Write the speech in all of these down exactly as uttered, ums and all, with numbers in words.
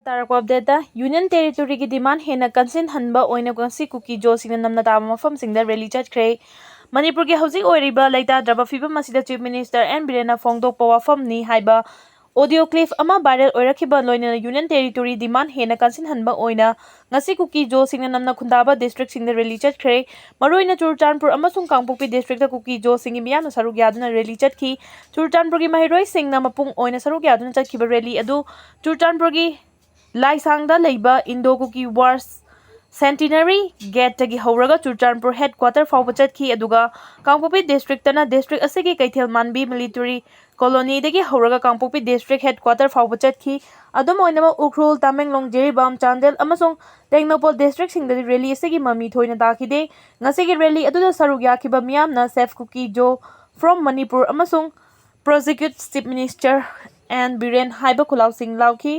ꯇꯥꯔꯛꯄ ꯑꯞꯗꯦꯠꯇ, ꯌꯨꯅꯤꯌꯟ ꯇꯦꯔꯤꯇꯣꯔꯤꯒꯤ ꯗꯤꯃꯥꯟ ꯍꯦꯟꯅ ꯀꯟꯁꯤꯟꯍꯟꯕ ꯑꯣꯏꯅ ꯉꯁꯤ ꯀꯨꯀꯤ ꯖꯣꯁꯤꯡꯅ ꯅꯝꯅ ꯇꯥꯕ ꯃꯐꯝꯁꯤꯡꯗ ꯔꯦꯂꯤ ꯆꯠꯈ꯭ꯔꯦ꯫ ꯃꯅꯤꯄꯨꯔꯒꯤ ꯍꯧꯖꯤꯛ ꯑꯣꯏꯔꯤꯕ ꯂꯩꯇꯥꯗ꯭ꯔꯕ ꯐꯤꯕꯝ ꯑꯁꯤꯗ ꯆꯤꯐ ꯃꯤꯅꯤꯁꯇꯔ ꯑꯦꯟ ꯕꯤꯔꯦꯟꯅ ꯐꯣꯡꯗꯣꯛꯄ ꯋꯥꯐꯝꯅꯤ ꯍꯥꯏꯕ ꯑꯣꯗꯤꯑꯣ ꯀ꯭ꯂꯤꯞ ꯑꯃ ꯚꯥꯏꯔꯦꯜ ꯑꯣꯏꯔꯛꯈꯤꯕ ꯂꯣꯏꯅꯅ ꯌꯨꯅꯤꯌꯟ ꯇꯦꯔꯤꯇꯣꯔꯤ ꯗꯤꯃꯥꯟ ꯍꯦꯟꯅ ꯀꯟꯁꯤꯟꯍꯟꯕ ꯑꯣꯏꯅ ꯉꯁꯤ ꯀꯨꯀꯤ ꯖꯣꯁꯤꯡꯅ ꯅꯝꯅ ꯈꯨꯟꯗꯥꯕ ꯗꯤꯁꯇ꯭ꯔꯤꯛꯁꯤꯡꯗ ꯔꯦꯂꯤ ꯆꯠꯈ꯭ꯔꯦ꯫ ꯃꯔꯨꯑꯣꯏꯅ ꯆꯨꯔꯆꯥꯟꯄꯨꯔ ꯑꯃꯁꯨꯡ ꯀꯥꯡꯄꯣꯛꯄꯤ ꯗꯤꯁꯇ꯭ꯔꯤꯛꯇ ꯀꯨꯀꯤ ꯖꯣꯁꯤꯡꯒꯤ ꯃꯤꯌꯥꯝꯅ ꯁꯔꯨꯛ ꯌꯥꯗꯨꯅ ꯔꯦꯂꯤ ꯆꯠꯈꯤ꯫ ꯆꯨꯔꯆꯥꯟꯄꯨꯔꯒꯤ ꯃꯍꯩꯔꯣꯏꯁꯤꯡꯅ ꯃꯄꯨꯡ ꯑꯣꯏꯅ ꯁꯔꯨꯛ ꯌꯥꯗꯨꯅ ꯆꯠꯈꯤꯕ ꯔꯦꯂꯤ ꯑꯗꯨ ꯆꯨꯔꯆꯥꯟꯄꯨꯔꯒꯤ ꯂꯥꯏꯁꯥꯡꯗ ꯂꯩꯕ ꯏꯟꯗꯣ ꯀꯨꯀꯤ ꯋꯥꯔꯁ ꯁꯦꯟꯇꯤꯅꯔꯤ ꯒꯦꯠꯇꯒꯤ ꯍꯧꯔꯒ ꯆꯨꯔꯆꯥꯟꯄꯨꯔ ꯍꯦꯗ ꯀ꯭ꯋꯥꯇꯔ ꯐꯥꯎꯕ ꯆꯠꯈꯤ, ꯑꯗꯨꯒ ꯀꯥꯡꯄꯣꯛꯄꯤ ꯗꯤꯁꯇ꯭ꯔꯤꯛꯇꯅ ꯗꯤꯁꯇ꯭ꯔꯤꯛ ꯑꯁꯤꯒꯤ ꯀꯩꯊꯦꯜ ꯃꯥꯟꯕꯤ ꯃꯤꯂꯤꯇꯔꯤ ꯀꯣꯂꯣꯅꯤꯗꯒꯤ ꯍꯧꯔꯒ ꯀꯥꯡꯄꯣꯛꯄꯤ ꯗꯤꯁꯇ꯭ꯔꯤꯛ ꯍꯦꯗ ꯀ꯭ꯋꯥꯇꯔ ꯐꯥꯎꯕ ꯆꯠꯈꯤ꯫ ꯑꯗꯨꯝ ꯑꯣꯏꯅꯃꯛ ꯎꯈ꯭ꯔꯨꯜ, ꯇꯃꯦꯡꯂꯣꯡ, ꯖꯤꯔꯤꯕꯥꯝ, ꯆꯥꯟꯗꯦꯜ ꯑꯃꯁꯨꯡ ꯇꯦꯡꯅꯧꯄꯜ ꯗꯤꯁꯇ꯭ꯔꯤꯛꯁꯤꯡꯗꯗꯤ ꯔꯦꯂꯤ ꯑꯁꯤꯒꯤ ꯃꯃꯤ ꯊꯣꯏꯅ ꯇꯥꯈꯤꯗꯦ꯫ ꯉꯁꯤꯒꯤ ꯔꯦꯂꯤ ꯑꯗꯨꯗ ꯁꯔꯨꯛ ꯌꯥꯈꯤꯕ ꯃꯤꯌꯥꯝꯅ "Save Kuki Zo from Manipur" ꯑꯃꯁꯨꯡ "Prosecute Chief Minister N Biren" ꯍꯥꯏꯕ ꯈꯨꯜꯂꯥꯎꯁꯤꯡ ꯂꯥꯎꯈꯤ꯫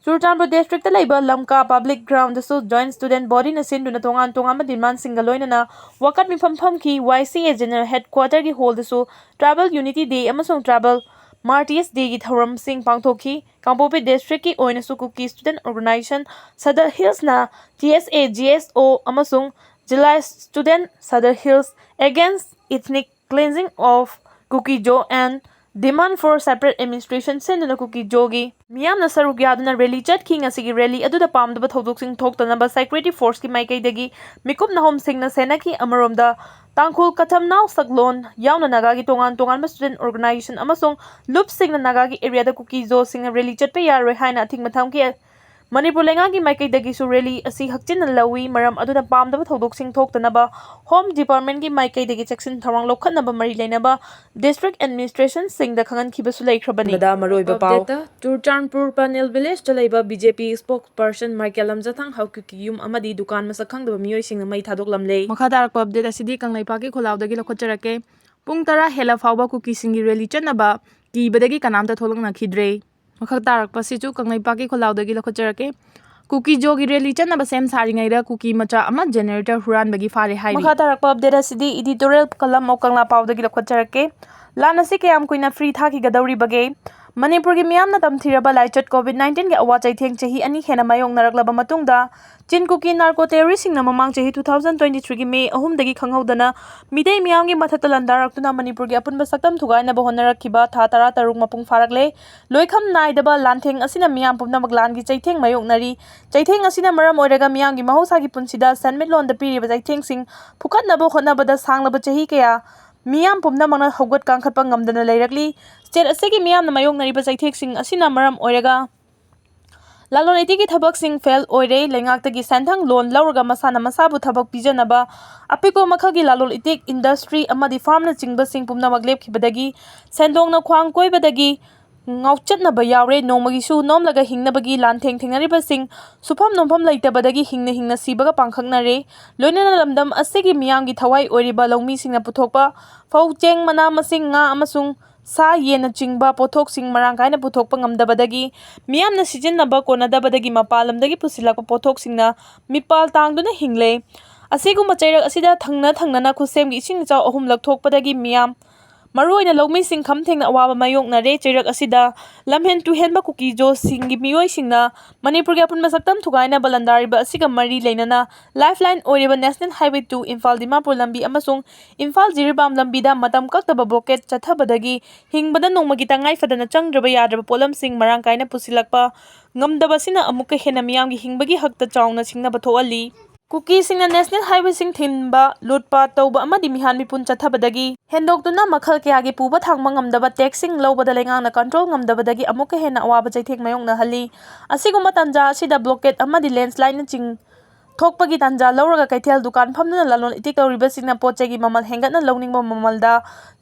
ꯆꯨꯔꯆꯥꯟꯄꯨꯔ ꯗꯤꯁꯇ꯭ꯔꯤꯛꯇ ꯂꯩꯕ ꯂꯝꯀꯥ ꯄꯕ꯭ꯂꯤꯛ ꯒ꯭ꯔꯥꯎꯟꯗꯁꯨ ꯖꯣꯏꯟꯠ ꯁ꯭ꯇꯨꯗꯦꯟꯠ ꯕꯣꯗꯤꯅ ꯁꯤꯟꯗꯨꯅ ꯇꯣꯉꯥꯟ ꯇꯣꯉꯥꯟꯕ ꯗꯤꯃꯥꯟꯁꯤꯡꯒ ꯂꯣꯏꯅꯅ ꯋꯥꯀꯠ ꯃꯤꯐꯝ ꯐꯝꯈꯤ꯫ Y C A general head ꯀ꯭ꯋꯥꯇꯔꯒꯤ ꯍꯣꯜꯗꯁꯨ ꯇ꯭ꯔꯥꯏꯕꯦꯜ ꯌꯨꯅꯤꯇꯤ ꯗꯦ ꯑꯃꯁꯨꯡ ꯇ꯭ꯔꯥꯏꯕꯦꯜ ꯃꯥꯔꯇꯤꯌꯔꯁ ꯗꯦꯒꯤ ꯊꯧꯔꯝꯁꯤꯡ ꯄꯥꯡꯊꯣꯛꯈꯤ꯫ ꯀꯥꯡꯄꯣꯛꯄꯤ ꯗꯤꯁꯇ꯭ꯔꯤꯛꯀꯤ ꯑꯣꯏꯅꯁꯨ ꯀꯨꯀꯤ ꯁ꯭ꯇꯨꯗꯦꯟꯠ ꯑꯣꯔꯒꯅꯥꯏꯖꯦꯁꯟ ꯁꯗꯔ ꯍꯤꯜꯁꯅ T S A G S O ꯑꯃꯁꯨꯡ ꯖꯤꯂꯥ student Sadar hills against ethnic cleansing of Kuki Zo and demand for separate administration ꯁꯤꯟꯗꯨꯅ ꯀꯨꯀꯤ ꯖꯣꯒꯤ ꯃꯤꯌꯥꯝꯅ ꯁꯔꯨꯛ ꯌꯥꯗꯨꯅ ꯔꯦꯂꯤ ꯆꯠꯈꯤ꯫ ꯉꯁꯤꯒꯤ ꯔꯦꯂꯤ ꯑꯗꯨꯗ ꯄꯥꯝꯗꯕ ꯊꯧꯗꯣꯛꯁꯤꯡ ꯊꯣꯛꯇꯅꯕ ꯁꯦꯀ꯭ꯌꯨꯔꯤꯇꯤ ꯐꯣꯔꯁꯀꯤ ꯃꯥꯏꯀꯩꯗꯒꯤ ꯃꯤꯀꯨꯞ ꯅꯍꯨꯝꯁꯤꯡꯅ ꯁꯦꯟꯅꯈꯤ꯫ ꯑꯃꯔꯣꯝꯗ, ꯇꯥꯡꯈꯨꯜ ꯀꯊꯝꯅꯥꯎ ꯁꯛꯂꯣꯟ ꯌꯥꯎꯅ ꯅꯥꯒꯥꯒꯤ ꯇꯣꯉꯥꯟ ꯇꯣꯉꯥꯟꯕ ꯁ꯭ꯇꯨꯗꯦꯟꯠ ꯑꯣꯔꯒꯅꯥꯏꯖꯦꯁꯟ ꯑꯃꯁꯨꯡ ꯂꯨꯞꯁꯤꯡꯅ ꯅꯥꯒꯥꯒꯤ ꯑꯦꯔꯤꯌꯥꯗ ꯀꯨꯀꯤ ꯖꯣꯁꯤꯡꯅ ꯔꯦꯂꯤ ꯆꯠꯄ ꯌꯥꯔꯣꯏ ꯍꯥꯏꯅ ꯑꯊꯤꯡꯕ ꯊꯝꯈꯤ꯫ ꯃꯅꯤꯄꯨꯔ ꯂꯩꯉꯥꯛꯀꯤ ꯃꯥꯏꯀꯩꯗꯒꯤꯁꯨ ꯔꯦꯂꯤ ꯑꯁꯤ ꯍꯛꯆꯤꯟꯅ ꯂꯧꯏ꯫ ꯃꯔꯝ ꯑꯗꯨꯅ ꯄꯥꯝꯗꯕ ꯊꯧꯗꯣꯛꯁꯤꯡ ꯊꯣꯛꯇꯅꯕ ꯍꯣꯝ ꯗꯤꯄꯥꯔꯠꯃꯦꯟꯠꯀꯤ ꯃꯥꯏꯀꯩꯗꯒꯤ ꯆꯦꯛꯁꯤꯟ ꯊꯧꯔꯥꯡ ꯂꯧꯈꯠꯅꯕ ꯃꯔꯤ ꯂꯩꯅꯕ ꯗꯤꯁꯇ꯭ꯔꯤꯛ ꯑꯦꯗꯃꯤꯅꯤꯁꯇ꯭ꯔꯦꯁꯟꯁꯤꯡꯗ ꯈꯪꯍꯟꯈꯤꯕꯁꯨ ꯂꯩꯈ꯭ꯔꯕꯅꯤ꯫ ꯃꯗꯥ ꯃꯔꯨꯑꯣꯏꯕ ꯄꯥꯎ꯫ ꯑꯞꯗꯦꯠꯇ, ꯆꯨꯔꯆꯥꯟꯄꯨꯔ ꯄꯅꯦꯜ ꯚꯤꯂꯦꯖꯇ ꯂꯩꯕ ꯕꯤ ꯖꯦ ꯄꯤ ꯏꯁꯄꯣꯛꯁ ꯄꯔꯁꯟ ꯃꯥꯏꯀꯦꯜ ꯂꯝꯖꯊꯥꯡ ꯍꯥꯎꯀꯤꯞꯀꯤ ꯌꯨꯝ ꯑꯃꯗꯤ ꯗꯨꯀꯥꯟ ꯃꯁꯛ ꯈꯪꯗꯕ ꯃꯤꯑꯣꯏꯁꯤꯡꯅ ꯃꯩ ꯊꯥꯗꯣꯛꯂꯝꯂꯦ꯫ ꯃꯈꯥ ꯇꯥꯔꯛꯄ ꯑꯞꯗꯦꯠ ꯑꯁꯤꯗꯤ ꯀꯪꯂꯩꯄꯥꯛꯀꯤ ꯈꯨꯜꯂꯥꯎꯗꯒꯤ ꯂꯧꯈꯠꯆꯔꯛꯀꯦ꯫ ꯄꯨꯡ ꯇꯔꯥ ꯍꯦꯜꯂ ꯐꯥꯎꯕ ꯀꯨꯀꯤꯁꯤꯡꯒꯤ ꯔꯦꯂꯤ ꯆꯠꯅꯕ ꯀꯤꯕꯗꯒꯤ ꯀꯅꯥꯝꯇ ꯊꯣꯛꯂꯛꯅꯈꯤꯗ꯭ꯔꯦ꯫ ꯃꯈꯥ ꯇꯥꯔꯛꯄꯁꯤꯁꯨ ꯀꯪꯂꯩꯄꯥꯛꯀꯤ ꯈꯨꯜꯂꯥꯎꯗꯒꯤ ꯂꯧꯈꯠꯆꯔꯛꯀꯦ꯫ ꯀꯨꯀꯤ ꯖꯣꯒꯤ ꯔꯦꯂꯤ ꯆꯠꯅꯕ ꯁꯦꯝ ꯁꯥꯔꯤꯉꯩꯗ ꯀꯨꯀꯤ ꯃꯆꯥ ꯑꯃ ꯖꯦꯅꯦꯔꯦꯇꯔ ꯍꯨꯔꯥꯟꯕꯒꯤ ꯐꯥꯔꯦ ꯍꯥꯏꯔꯤ꯫ ꯃꯈꯥ ꯇꯥꯔꯛꯄ ꯑꯞꯗꯦꯠ ꯑꯁꯤꯗꯤ ꯏꯗꯤꯇꯣꯔꯤꯌꯦꯜ ꯀꯂꯝ ꯑꯣꯐ ꯀꯪꯂꯥ ꯄꯥꯎꯗꯒꯤ ꯂꯧꯈꯠꯆꯔꯛꯀꯦ꯫ ꯂꯥꯟ ꯑꯁꯤ ꯀꯌꯥꯝ ꯀꯨꯏꯅ ꯐ꯭ꯔꯤ ꯊꯥꯈꯤꯒꯗꯧꯔꯤꯕꯒꯦ? ꯃꯅꯤꯄꯨꯔꯒꯤ ꯃꯤꯌꯥꯝꯅ ꯇꯝꯊꯤꯔꯕ ꯂꯥꯏꯆꯠ COVID nineteenꯒꯤ ꯑꯋꯥ ꯆꯩꯊꯦꯡ ꯆꯍꯤ ꯑꯅꯤ ꯍꯦꯟꯅ ꯃꯥꯌꯣꯛꯅꯔꯛꯂꯕ ꯃꯇꯨꯡꯗ, ꯆꯤꯟ ꯀꯨꯀꯤ ꯅꯥꯔꯀꯣ ꯇꯦꯔꯣꯔꯤꯁꯁꯤꯡꯅ ꯃꯃꯥꯡ ꯆꯍꯤ two thousand twenty threeꯒꯤ May ꯑꯍꯨꯝꯗꯒꯤ ꯈꯪꯍꯧꯗꯅ ꯃꯤꯇꯩ ꯃꯤꯌꯥꯝꯒꯤ ꯃꯊꯛꯇ ꯂꯥꯟꯗꯥꯔꯛꯇꯨꯅ ꯃꯅꯤꯄꯨꯔꯒꯤ ꯑꯄꯨꯟꯕ ꯁꯛꯇꯝ ꯊꯨꯒꯥꯏꯅꯕ ꯍꯣꯠꯅꯔꯛꯈꯤꯕ ꯊꯥ ꯇꯔꯥꯇꯔꯨꯛ ꯃꯄꯨꯡ ꯐꯥꯔꯛꯂꯦ꯫ ꯂꯣꯏꯈꯝ ꯅꯥꯏꯗꯕ ꯂꯥꯟꯊꯦꯡ ꯑꯁꯤꯅ ꯃꯤꯌꯥꯝ ꯄꯨꯝꯅꯃꯛ ꯂꯥꯟꯒꯤ ꯆꯩꯊꯦꯡ ꯃꯥꯌꯣꯛꯅꯔꯤ꯫ ꯆꯩꯊꯦꯡ ꯑꯁꯤꯅ ꯃꯔꯝ ꯑꯣꯏꯔꯒ ꯃꯤꯌꯥꯝꯒꯤ ꯃꯍꯧꯁꯥꯒꯤ ꯄꯨꯟꯁꯤꯗ ꯁꯦꯟꯃꯤꯠꯂꯣꯟꯗ ꯄꯤꯔꯤꯕ ꯆꯩꯊꯦꯡꯁꯤꯡ ꯐꯨꯀꯠꯅꯕ ꯍꯣꯠꯅꯕꯗ ꯁꯥꯡꯂꯕ ꯆꯍꯤ ꯀꯌꯥ ꯃꯤꯌꯥꯝ ꯄꯨꯝꯅꯃꯛꯅ ꯍꯧꯒꯠ ꯀꯥꯡꯈꯠꯄ ꯉꯝꯗꯅ ꯂꯩꯔꯛꯂꯤ꯫ State ꯑꯁꯤꯒꯤ ꯃꯤꯌꯥꯝꯅ ꯃꯥꯌꯣꯛꯅꯔꯤꯕ ꯆꯩꯊꯦꯡꯁꯤꯡ ꯑꯁꯤꯅ ꯃꯔꯝ ꯑꯣꯏꯔꯒ ꯂꯂꯣꯟ ꯏꯇꯤꯛꯀꯤ ꯊꯕꯛꯁꯤꯡ fail ꯑꯣꯏꯔꯦ꯫ ꯂꯩꯉꯥꯛꯇꯒꯤ ꯁꯦꯟꯊꯪ loan ꯂꯧꯔꯒ ꯃꯁꯥꯅ ꯃꯁꯥꯕꯨ ꯊꯕꯛ ꯄꯤꯖꯅꯕ ꯑꯄꯤꯛꯄ ꯃꯈꯜꯒꯤ ꯂꯂꯣꯟ ꯏꯇꯤꯛ, industry ꯑꯃꯗꯤ farmꯅꯆꯤꯡꯕꯁꯤꯡ ꯄꯨꯝꯅꯃꯛ ꯂꯦꯞꯈꯤꯕꯗꯒꯤ ꯁꯦꯟꯗꯣꯡꯅ ꯈ꯭ꯋꯥꯡ ꯀꯣꯏꯕꯗꯒꯤ ꯉꯥꯎꯆꯠꯅꯕ ꯌꯥꯎꯔꯦ꯫ ꯅꯣꯡꯃꯒꯤ ꯁꯨ ꯅꯣꯝꯂꯒ ꯍꯤꯡꯅꯕꯒꯤ ꯂꯥꯟꯊꯦꯡ ꯊꯦꯡꯅꯔꯤꯕꯁꯤꯡ ꯁꯨꯐꯝ ꯅꯣꯝꯐꯝ ꯂꯩꯇꯕꯗꯒꯤ ꯍꯤꯡꯅ ꯍꯤꯡꯅ ꯁꯤꯕꯒ ꯄꯥꯡꯈꯛꯅꯔꯦ꯫ ꯂꯣꯏꯅꯅ ꯂꯝꯗꯝ ꯑꯁꯤꯒꯤ ꯃꯤꯌꯥꯝꯒꯤ ꯊꯋꯥꯏ ꯑꯣꯏꯔꯤꯕ ꯂꯧꯃꯤꯁꯤꯡꯅ ꯄꯨꯊꯣꯛꯄ ꯐꯧ, ꯆꯦꯡ, ꯃꯅꯥ ꯃꯁꯤꯡ, ꯉꯥ ꯑꯃꯁꯨꯡ ꯁꯥ ꯌꯦꯟꯅꯆꯤꯡꯕ ꯄꯣꯠꯊꯣꯛꯁꯤꯡ ꯃꯔꯥꯡ ꯀꯥꯏꯅ ꯄꯨꯊꯣꯛꯄ ꯉꯝꯗꯕꯗꯒꯤ ꯃꯤꯌꯥꯝꯅ ꯁꯤꯖꯤꯟꯅꯕ ꯀꯣꯟꯅꯗꯕꯗꯒꯤ ꯃꯄꯥꯟ ꯂꯝꯗꯒꯤ ꯄꯨꯁꯤꯜꯂꯛꯄ ꯄꯣꯠꯊꯣꯛꯁꯤꯡꯅ ꯃꯤꯄꯥꯜ ꯇꯥꯡꯗꯨꯅ ꯍꯤꯡꯂꯦ꯫ ꯑꯁꯤꯒꯨꯝꯕ ꯆꯩꯔꯛ ꯑꯁꯤꯗ ꯊꯪꯅ ꯊꯪꯅꯅ ꯈꯨꯠꯁꯦꯝꯒꯤ ꯏꯁꯤꯡ ꯏꯆꯥꯎ ꯑꯍꯨꯝꯂꯛ ꯊꯣꯛꯄꯗꯒꯤ ꯃꯤꯌꯥꯝ, ꯃꯔꯨꯑꯣꯏꯅ ꯂꯧꯃꯤꯁꯤꯡ ꯈꯝ ꯊꯦꯡꯅ ꯑꯋꯥꯕ ꯃꯥꯌꯣꯛꯅꯔꯦ꯫ ꯆꯩꯔꯛ ꯑꯁꯤꯗ ꯂꯝꯍꯦꯟ ꯇꯨꯍꯦꯟꯕ ꯀꯨꯀꯤꯖꯣꯁꯤꯡꯒꯤ ꯃꯤꯑꯣꯏꯁꯤꯡꯅ ꯃꯅꯤꯄꯨꯔꯒꯤ ꯑꯄꯨꯟꯕ ꯁꯛꯇꯝ ꯊꯨꯒꯥꯏꯅꯕ ꯂꯥꯟꯗꯥꯔꯤꯕ ꯑꯁꯤꯒ ꯃꯔꯤ ꯂꯩꯅꯅ lifeline ꯑꯣꯏꯔꯤꯕ National Highway two Imphal Dimapur ꯂꯝꯕꯤ ꯑꯃꯁꯨꯡ ꯏꯝꯐꯥꯜ ꯖꯤꯔꯤꯕꯥꯝ ꯂꯝꯕꯤꯗ ꯃꯇꯝ ꯀꯛꯇꯕ blockade ꯆꯠꯊꯕꯗꯒꯤ ꯍꯤꯡꯕꯗ ꯅꯣꯡꯃꯒꯤ ꯇꯉꯥꯏ ꯐꯗꯅ ꯆꯪꯗ꯭ꯔꯕ ꯌꯥꯗ꯭ꯔꯕ ꯄꯣꯠꯂꯝꯁꯤꯡ ꯃꯔꯥꯡ ꯀꯥꯏꯅ ꯄꯨꯁꯤꯜꯂꯛꯄ ꯉꯝꯗꯕꯁꯤꯅ ꯑꯃꯨꯛꯀ ꯍꯦꯟꯅ ꯃꯤꯌꯥꯝꯒꯤ ꯍꯤꯡꯕꯒꯤ ꯍꯛꯇ ꯆꯥꯎꯅ ꯁꯤꯡꯅꯕ ꯊꯣꯛꯍꯜꯂꯤ꯫ ꯀꯨꯀꯤꯁꯤꯡꯅ National Highwayꯁꯤꯡ ꯊꯤꯡꯕ, ꯂꯨꯠꯄꯥꯠ ꯇꯧꯕ ꯑꯃꯗꯤ ꯃꯤꯍꯥꯠ ꯃꯤꯄꯨꯟ ꯆꯠꯊꯕꯗꯒꯤ ꯍꯦꯟꯗꯣꯛꯇꯨꯅ ꯃꯈꯜ ꯀꯌꯥꯒꯤ ꯄꯨꯕ ꯊꯥꯡꯕ ꯉꯝꯗꯕ taxꯁꯤꯡ ꯂꯧꯕꯗ ꯂꯩꯉꯥꯛꯅ control ꯉꯝꯗꯕꯗꯒꯤ ꯑꯃꯨꯛꯀ ꯍꯦꯟꯅ ꯑꯋꯥꯕ ꯆꯩꯊꯦꯡ ꯃꯥꯌꯣꯛꯅꯍꯜꯂꯤ꯫ ꯑꯁꯤꯒꯨꯝꯕ ꯇꯥꯟꯖꯥ ꯑꯁꯤꯗ blockade ꯑꯃꯗꯤ landslideꯅꯆꯤꯡ ꯊꯣꯛꯄꯒꯤ ꯇꯥꯟꯖꯥ ꯂꯧꯔꯒ ꯀꯩꯊꯦꯜ ꯗꯨꯀꯥꯟ ꯐꯝꯗꯨꯅ ꯂꯂꯣꯟ ꯏꯇꯤꯛ ꯇꯧꯔꯤꯕꯁꯤꯡꯅ ꯄꯣꯠ ꯆꯩꯒꯤ ꯃꯃꯜ ꯍꯦꯟꯒꯠꯅ ꯂꯧꯅꯤꯡꯕ ꯃꯃꯜꯗ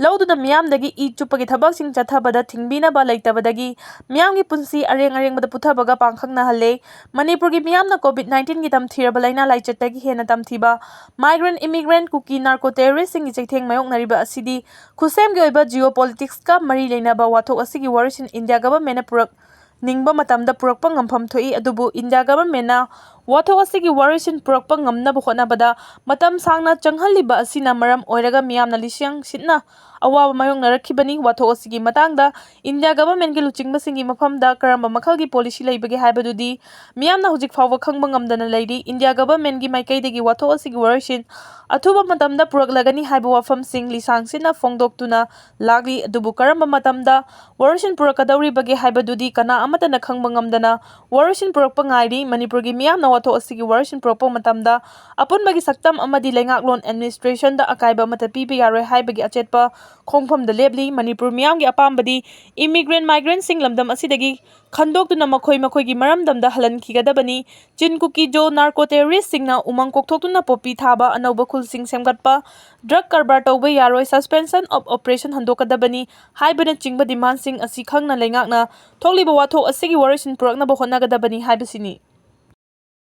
ꯂꯧꯗꯨꯅ ꯃꯤꯌꯥꯝꯗꯒꯤ ꯏ ꯆꯨꯞꯄꯒꯤ ꯊꯕꯛꯁꯤꯡ ꯆꯠꯊꯕꯗ ꯊꯤꯡꯕꯤꯅꯕ ꯂꯩꯇꯕꯗꯒꯤ ꯃꯤꯌꯥꯝꯒꯤ ꯄꯨꯟꯁꯤ ꯑꯔꯦꯡ ꯑꯔꯦꯡꯕꯗ ꯄꯨꯊꯕꯒ ꯄꯥꯡꯈꯛꯅꯍꯜꯂꯦ꯫ ꯃꯅꯤꯄꯨꯔꯒꯤ ꯃꯤꯌꯥꯝꯅ COVID nineteenꯒꯤ ꯇꯝꯊꯤꯔꯕ ꯂꯥꯏꯅꯥ ꯂꯥꯏꯆꯠꯇꯒꯤ ꯍꯦꯟꯅ ꯇꯝꯊꯤꯕ migrant, immigrant, ꯀꯨꯀꯤ, ꯅꯥꯔꯀꯣ ꯇꯦꯔꯣꯔꯤꯁꯁꯤꯡꯒꯤ ꯆꯩꯊꯦꯡ ꯃꯥꯌꯣꯛꯅꯔꯤꯕ ꯑꯁꯤꯗꯤ ꯈꯨꯠꯁꯦꯝꯒꯤ ꯑꯣꯏꯕ geopoliticsꯀ ꯃꯔꯤ ꯂꯩꯅꯕ ꯋꯥꯊꯣꯛ ꯑꯁꯤꯒꯤ ꯋꯥꯔꯤꯁꯤꯡ ꯏꯟꯗꯤꯌꯥ ꯒꯚꯔꯟꯃꯦꯟꯅ ꯄꯨꯔꯛꯅꯤꯡꯕ ꯃꯇꯝꯗ ꯄꯨꯔꯛꯄ ꯉꯝꯐꯝ ꯊꯣꯛꯏ꯫ ꯑꯗꯨꯕꯨ ꯏꯟꯗꯤꯌꯥ ꯒꯚꯔꯟꯃꯦꯟꯅ ꯋꯥꯊꯣꯛ ꯑꯁꯤꯒꯤ ꯋꯥꯔꯣꯏꯁꯤꯟ ꯄꯨꯔꯛꯄ ꯉꯝꯅꯕ ꯍꯣꯠꯅꯕꯗ ꯃꯇꯝ ꯁꯥꯡꯅ ꯆꯪꯍꯜꯂꯤꯕ ꯑꯁꯤꯅ ꯃꯔꯝ ꯑꯣꯏꯔꯒ ꯃꯤꯌꯥꯝꯅ ꯂꯤꯁꯤꯡ ꯁꯤꯠꯅ ꯑꯋꯥꯕ ꯃꯥꯌꯣꯛꯅꯔꯛꯈꯤꯕꯅꯤ꯫ ꯋꯥꯊꯣꯛ ꯑꯁꯤꯒꯤ ꯃꯇꯥꯡꯗ ꯏꯟꯗꯤꯌꯥ ꯒꯚꯔꯟꯃꯦꯟꯠꯀꯤ ꯂꯨꯆꯤꯡꯕꯁꯤꯡꯒꯤ ꯃꯐꯝꯗ ꯀꯔꯝꯕ ꯃꯈꯜꯒꯤ ꯄꯣꯂꯤꯁꯤ ꯂꯩꯕꯒꯦ ꯍꯥꯏꯕꯗꯨꯗꯤ ꯃꯤꯌꯥꯝꯅ ꯍꯧꯖꯤꯛ ꯐꯥꯎꯕ ꯈꯪꯕ ꯉꯝꯗꯅ ꯂꯩꯔꯤ꯫ ꯏꯟꯗꯤꯌꯥ ꯒꯚꯔꯟꯃꯦꯟꯠꯀꯤ ꯃꯥꯏꯀꯩꯗꯒꯤ ꯋꯥꯊꯣꯛ ꯑꯁꯤꯒꯤ ꯋꯥꯔꯣꯏꯁꯤꯟ ꯑꯊꯨꯕ ꯃꯇꯝꯗ ꯄꯨꯔꯛꯂꯒꯅꯤ ꯍꯥꯏꯕ ꯋꯥꯐꯝꯁꯤꯡ ꯂꯤꯁꯥꯡ ꯁꯤꯠꯅ ꯐꯣꯡꯗꯣꯛꯇꯨꯅ ꯂꯥꯛꯂꯤ꯫ ꯑꯗꯨꯕꯨ ꯀꯔꯝꯕ ꯃꯇꯝꯗ ꯋꯥꯔꯣꯏꯁꯤꯟ ꯄꯨꯔꯛꯀꯗꯧꯔꯤꯕꯒꯦ ꯍꯥꯏꯕꯗꯨꯗꯤ ꯀꯅꯥ ꯑꯃꯠꯇꯅ ꯈꯪꯕ ꯉꯝꯗꯅ ꯋꯥꯔꯣꯏꯁꯤꯟ ꯄꯨꯔꯛꯄ ꯉꯥꯏꯔꯤ꯫ ꯃꯅꯤꯄꯨꯔꯒꯤ ꯃꯤꯌꯥꯝꯅ ꯋꯥꯊꯣꯛ ꯑꯁꯤꯒꯤ ꯋꯥꯔꯣꯏꯁꯤꯟ ꯄꯨꯔꯛꯄ ꯃꯇꯝꯗ ꯑꯄꯨꯟꯕꯒꯤ ꯁꯛꯇꯝ ꯑꯃꯗꯤ ꯂꯩꯉꯥꯛꯂꯣꯟ ꯑꯦꯗꯃꯤꯅꯤꯁꯇ꯭ꯔꯦꯁꯟꯗ ꯑꯀꯥꯏꯕ ꯑꯃꯠꯇ ꯄꯤꯕ ꯌꯥꯔꯣꯏ ꯍꯥꯏꯕꯒꯤ ꯑꯆꯦꯠꯄ ꯈꯣꯡꯐꯝꯗ ꯂꯦꯞꯂꯤ꯫ ꯃꯅꯤꯄꯨꯔ ꯃꯤꯌꯥꯝꯒꯤ ꯑꯄꯥꯝꯕꯗꯤ ꯏꯃꯤꯒ꯭ꯔꯦꯟꯠ ꯃꯥꯏꯒ꯭ꯔꯦꯟꯠꯁꯤꯡ ꯂꯝꯗꯝ ꯑꯁꯤꯗꯒꯤ ꯈꯟꯗꯣꯛꯇꯨꯅ ꯃꯈꯣꯏ ꯃꯈꯣꯏꯒꯤ ꯃꯔꯝꯗꯝꯗ ꯍꯜꯍꯟꯈꯤꯒꯗꯕꯅꯤ꯫ ꯆꯤꯟ ꯀꯨꯀꯤ ꯖꯣ ꯅꯥꯔꯀꯣ ꯇꯦꯔꯣꯔꯤꯁ꯭ꯠꯁꯤꯡꯅ ꯎꯃꯪ ꯀꯣꯛꯊꯣꯛꯇꯨꯅ ꯄꯣꯄꯤ ꯊꯥꯕ, ꯑꯅꯧꯕ ꯈꯨꯜꯁꯤꯡ ꯁꯦꯝꯒꯠꯄ, ꯗ꯭ꯔꯒ ꯀꯔꯕꯥꯔ ꯇꯧꯕ ꯌꯥꯔꯣꯏ, suspension of operation ꯍꯟꯗꯣꯛꯀꯗꯕꯅꯤ ꯍꯥꯏꯕꯅꯆꯤꯡꯕ ꯗꯤꯃꯥꯟꯗꯁꯤꯡ ꯑꯁꯤ ꯈꯪꯅ ꯂꯩꯉꯥꯛꯅ ꯊꯣꯛꯂꯤꯕ ꯋꯥꯊꯣꯛ ꯑꯁꯤꯒꯤ ꯋꯥꯔꯣꯏꯁꯤꯟ ꯄꯨꯔꯛꯅꯕ ꯍꯣꯠꯅꯒꯗꯕꯅꯤ ꯍꯥꯏꯕꯁꯤꯅꯤ꯫